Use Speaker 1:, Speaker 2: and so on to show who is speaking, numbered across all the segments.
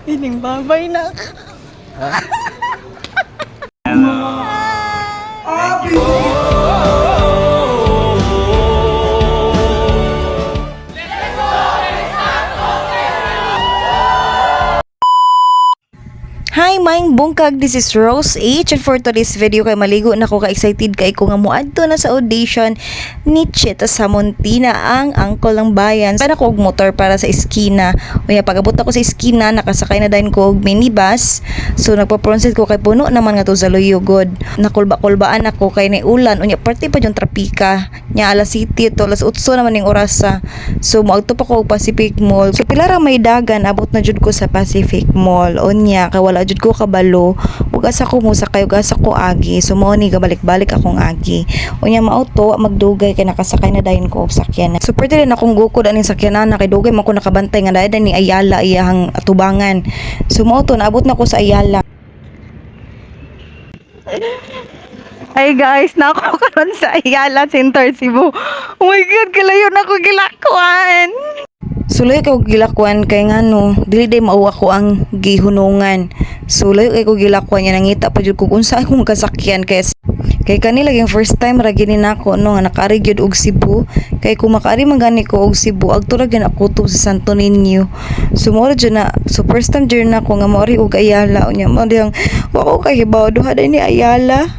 Speaker 1: Ining babay na. Hi, maayong buntag. This is Rose H. And for today's video, kay maligo na ko, ka-excited kay ko nga muadto na sa audition ni Chito Samontina, ang angkol ng bayan. Sana ko og motor para sa eskina. Unya, pag-abot ako sa eskina, nakasakay na dayon ko og minibus. So, nagpa-proceed ko kay puno naman nga to sa Luyugod. Nakulba-kulbaan ako kay ni ulan. Unya, parte pa yung trapika. Nya, alas city to, alas 8 naman ning orasa. So, muadto pa ko og Pacific Mall. So, pila ra may dagan, abot na jud ko sa Pacific Mall. Unya, kay wala jud ko kabalo ug asa ko mosakay ug asa ko agi. So, mao ni gabalik-balik akong agi. Unya, mao to, wa magdugay kay nakasakay na dayon ko og sakyanan. So, pwede rin akong gukod aning sakyanan kay dugay man ko nakabantay nga dahil ni Ayala iyahang atubangan. So, mao to, naabot na ko sa Ayala. Hi guys, nako karon sa Ayala Center Cebu. Oh my God, kalayo na ko gilakwan. Suloy ko gilakwan kay ngano, dili day mao ako ang gihunungan. Suloy kay ko gilakwan niya, nangita pa jud kog unsa akong kasakyan kay kani laging first time ra gini nako no nga nakaari gyud og Cebu, kay kung makaari man gani ko og Cebu, agto ra gyud ako to sa Santo Niño. So mo ra jud na, so first time jud nako nga moari og Ayala. Unya mo diyang wa ko kahibaw duha day ni Ayala.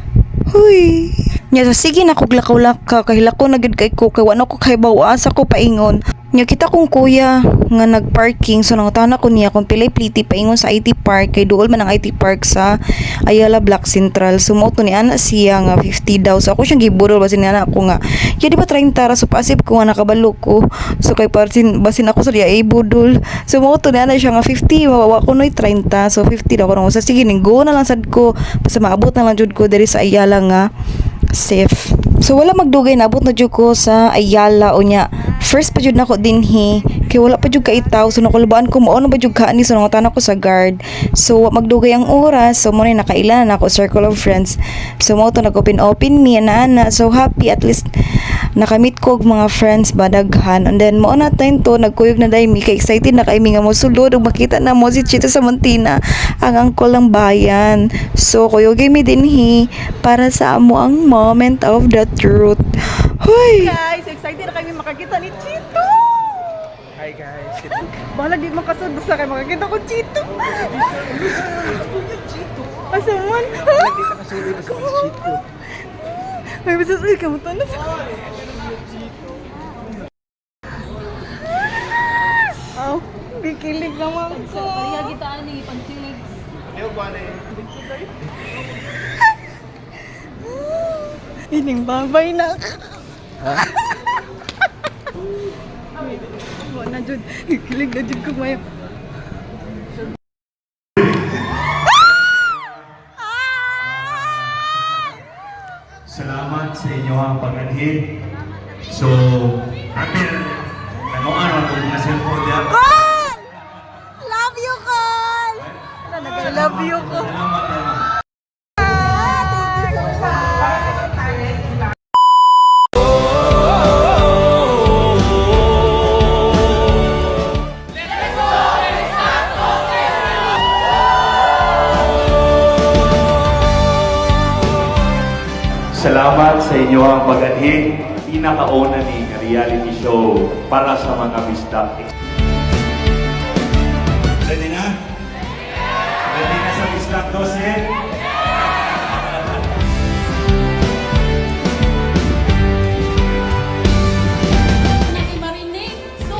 Speaker 1: Huy. Nya sa sige na kog lakaw-lakaw kay hilako na gyud kay ko kay wa na ko kahibaw asa ko paingon. Nya kita kong kuya nga nagparking, so nangutana ko niya kung pilay pliti paingon sa IT Park kay duol man ang IT Park sa Ayala Black Central. So mo to ni ana siya nga 50 daw. So ako siyang gibudol basin ni ana ako nga ya di ba 30 ra, so pasip ko nga nakabalo ko. So kay parsin basin ako sa diya ay budol. So mo to ni ana siya nga 50, mawawa ko noy 30. So 50 daw ko nang usa, sige ning go na lang sad ko basta maabot na lang jud ko diri sa Ayala nga safe. So wala magdugay, naabot na jud ko sa Ayala. Unya first pa jud nako dinhi kay wala pa jud kaitaw, so nakulbaan ko mao na ba jud ka ani, so nangutana ko sa guard. So wa magdugay ang oras, so mo na nakailan na ako circle of friends. So mo to nag-open open mi ana ana, so happy at least nakamit ko og mga friends ba daghan. And then mao na time to nagkuyog na dai mi kay excited na kay mi nga mosulod ug makita na mo si Chito Samontina, ang angkol ng bayan. So kuyogay mi dinhi para sa amo ang moment of the truth. Huy guys, excited na kami makakita ni Chito.
Speaker 2: Hi guys.
Speaker 1: Bahala di makasud basta kay makakita ko Chito. Asa man?
Speaker 2: Hindi ka kasulod sa Chito.
Speaker 1: Ay, basta uy, kamusta na sa. Oh, gikilig naman ko.
Speaker 3: Kaya kita ani pagkilig.
Speaker 1: Ining babay na. Wala na jud. Gikilig na jud ko mayo.
Speaker 4: Salamat sa inyo ang pag-anhi. So, apil, ano ano itong mga cellphone diya?
Speaker 1: Call! Love you, Call! Love you, Call.
Speaker 4: Salamat na. Salamat sa inyo ang pag-anhi. Pinakauna ni nga reality show para sa mga bisdak. Ready na? Ready na sa Bisdak 12?
Speaker 3: Marinig. So,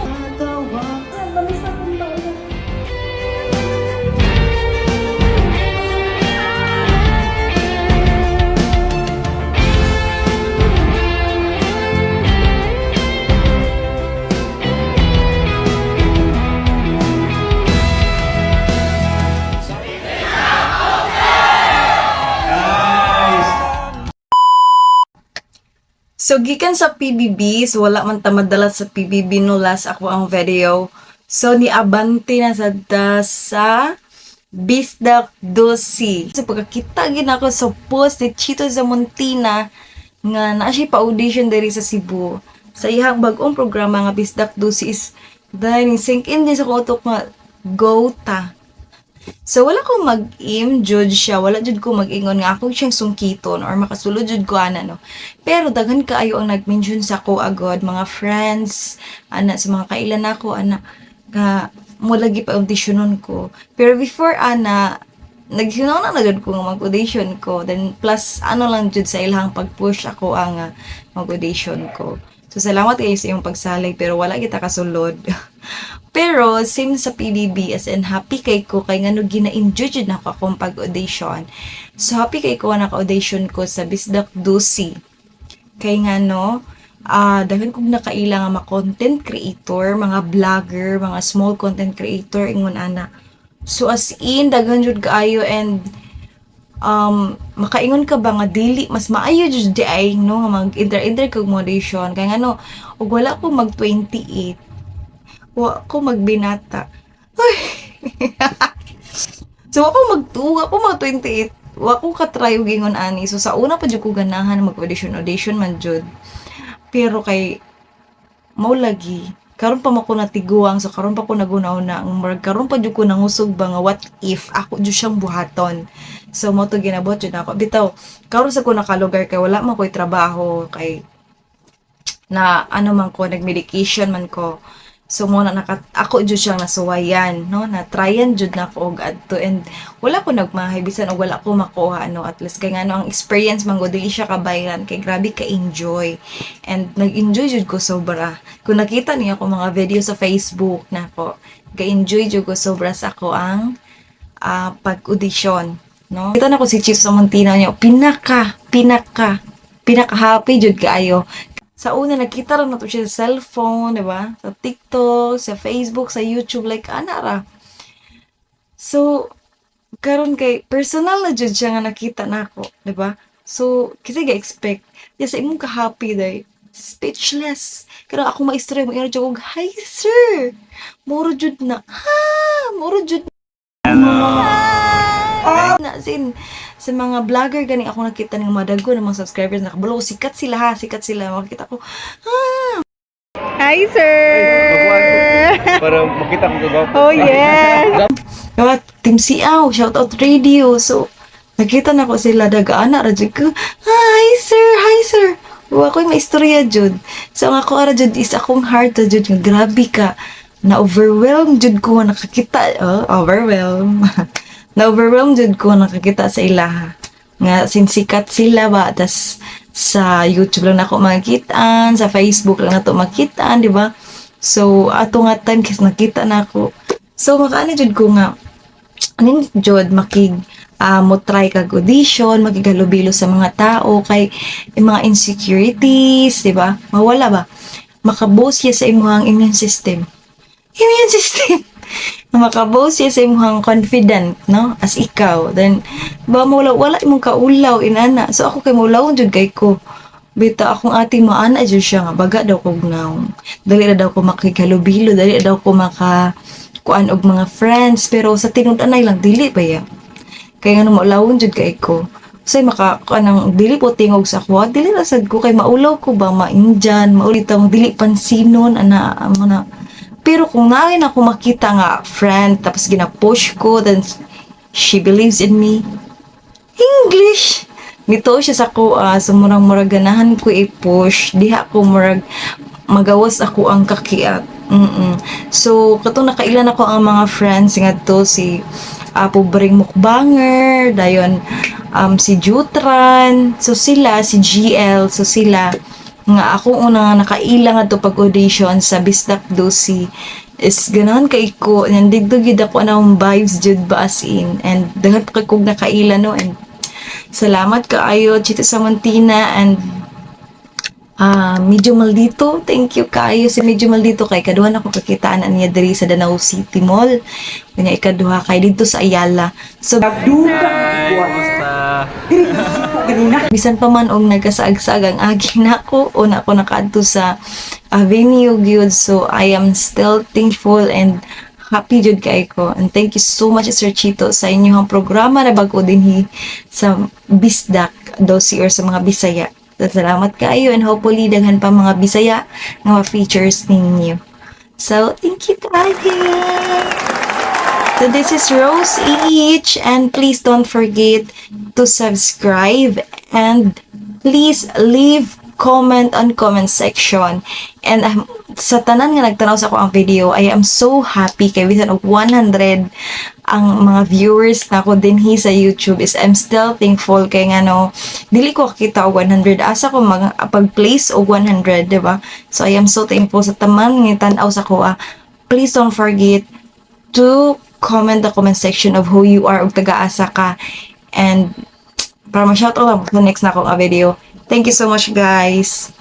Speaker 4: Nice!
Speaker 1: So, gikan sa PBB, so wala man ta madala sa PBB no last ako ang video. So, niabante na sa ta sa Bisdak Dosi. So, pagkakita gid ako sa post ni Chito Zamontina nga naa siya pa-audition diri sa Cebu. Sa iyang bag-ong programa nga Bisdak Dosi is dahil sink in din sa akong utok nga go ta. So wala ko mag-im jud siya, wala jud ko mag-ingon nga ako siyang sungkiton or makasulod jud ko ana, no. Pero daghan kaayo ang nag-mention sa ako agad, mga friends, ana, sa mga kailan nako ana nga mo lagi pa auditionon ko. Pero before ana, naghinaw na jud ko nga mag-audition ko. Then plus ano lang jud sa ilahang pag-push ako ang mag-audition ko. So salamat kayo sa imong pagsalig, pero wala kita kasulod. Pero same sa PBB, as in happy kay ko kay ngano gina-enjoy jud nako akong pag-audition. So happy kay ko naka-audition ko sa Bisdak Dusi. Kay ngano daghan kong nakaila nga mga content creator, mga vlogger, mga small content creator ingon ana. So as in daghan jud kaayo and makaingon ka ba nga dili mas maayo jud di ay, no, nga mag enter-enter kag audition kay ngano ug wala ko mag 28, wa ko magbinata. Uy. So ako mag ako mag 28, wa ko ka-try og ingon ani. So sa una pa jud ko ganahan mag audition audition man jud. Pero kay mao lagi karon pa mo ko natiguang, so karon pa ko naguna-una ang murag karon pa jud ko nangusog ba nga what if ako jud siyang buhaton. So mo to ginabuhat jud ako bitaw karon sa ko nakalugar kay wala man ko'y trabaho kay na ano man ko, nag-medication man ko. So mo na naka, ako jud siyang nasuwayan, no, na tryan jud na ako og adto and wala ko nagmahay bisan og wala ko makuha, no, at least kay ngano ang experience man gud dili siya kabayran kay grabe ka enjoy and nag-enjoy jud ko sobra. Kung nakita niyo ako mga video sa Facebook nako, ga-enjoy jud ko sobra sa ako ang pag-audition, no. Kita na ko si Chief Samontina niyo, pinaka pinaka pinaka happy jud kaayo. Sa una nakita ra nato siya sa cellphone, di ba? Sa TikTok, sa Facebook, sa YouTube, like ana ra. So karon kay personal na jud siya nga nakita nako, di ba? So kasi ga-expect ya sa imong ka-happy day, speechless. Pero ako maistorya mo jud og "Hi sir." Muro jud na. Ha, muro jud na sin sa mga vlogger gani ako nakita ng madago ng mga subscribers, nakabalo ko, sikat sila ha, sikat sila, makita ko.
Speaker 5: Hi, sir!
Speaker 2: Para makita ko kagwapo.
Speaker 5: Oh, yes!
Speaker 1: Diba, Team Siaw, shout out radio. So, nakita na ko sila, dagaana ra jud ko. "Hi sir, hi sir." Wa ko'y maistorya jud. So, ang ako ara jud is akong heart ra jud nga grabe ka. Na overwhelm jud ko nakakita, oh, overwhelm. Na overwhelm jud ko nakakita sa ilaha. Nga sinsikat sila ba, tas sa YouTube lang nako makitaan, sa Facebook lang nato makitaan, di ba? So, ato nga time kasi nakita na ako. So, makaano jud ko nga ano jud makig mo try kag audition, makigalubilo sa mga tao kay yung mga insecurities, di ba? Mawala ba? Makaboost siya sa imong immune system. Immune system. Makaboost siya sa imong confident, no? As ikaw. Then, ba wala wala imong kaulaw inana. So ako kay maulaw jud kay ko. Bita akong ate maana jud siya nga baga daw kog naong. Dali ra daw ko makikalubilo, dali ra daw ko maka kuan og mga friends, pero sa tinud-anay lang dili ba ya. Kay ngano maulawon jud kay ko. Say maka kanang dili po tingog sa ako, dili ra sad ko kay maulaw ko ba, mainjan, maulit ang dili pansinon ana amo na. Pero kung naay na ako makita nga friend tapos gina-push ko, then she believes in me. English. Nito siya sa ko so murang murag ganahan ko i-push diha ko, murag magawas ako ang kakiat. So katong nakailan ako ang mga friends ngadto si Apo Bring Mukbanger, dayon si Jutran, so sila si GL, so sila nga ako una nga nakaila nga to pag-audition sa Bisdak Dosi is ganahan kay ko and digdog gyud ako anang vibes jud ba, as in, and daghan pa kay kog nakaila, no, and salamat kaayo Chito Samontina and Medyo Maldito. Thank you kaayo si Medyo Maldito kay kaduha na ko kakitaan niya diri sa Danao City Mall. Kanya ikaduha kay didto sa Ayala. So bisan pa man og nagkasaag-saag ang agi nako, una ko nakaadto sa venue gyud, so I am still thankful and happy jud kay ko and thank you so much, Sir Chito, sa inyong programa na bag-o dinhi sa Bisdak Dosi or sa mga Bisaya. Salamat kaayo and hopefully daghan pa mga Bisaya nga ma-features ninyo. So, thank you kaayo. So this is Rose Each, and please don't forget to subscribe and please leave comment on comment section. And sa tanan nga nagtanaw sa akoang video, I am so happy kay bisan og 100 ang mga viewers nako dinhi sa YouTube is I'm still thankful kay ngano dili ko kita og 100, asa ko mag pag-place og 100, di ba? So I am so thankful sa tanan nga tan-aw sa akoa. Please don't forget to comment the comment section of who you are ug taga-asa ka and para ma-shout out lang sa next nako nga video. Thank you so much, guys.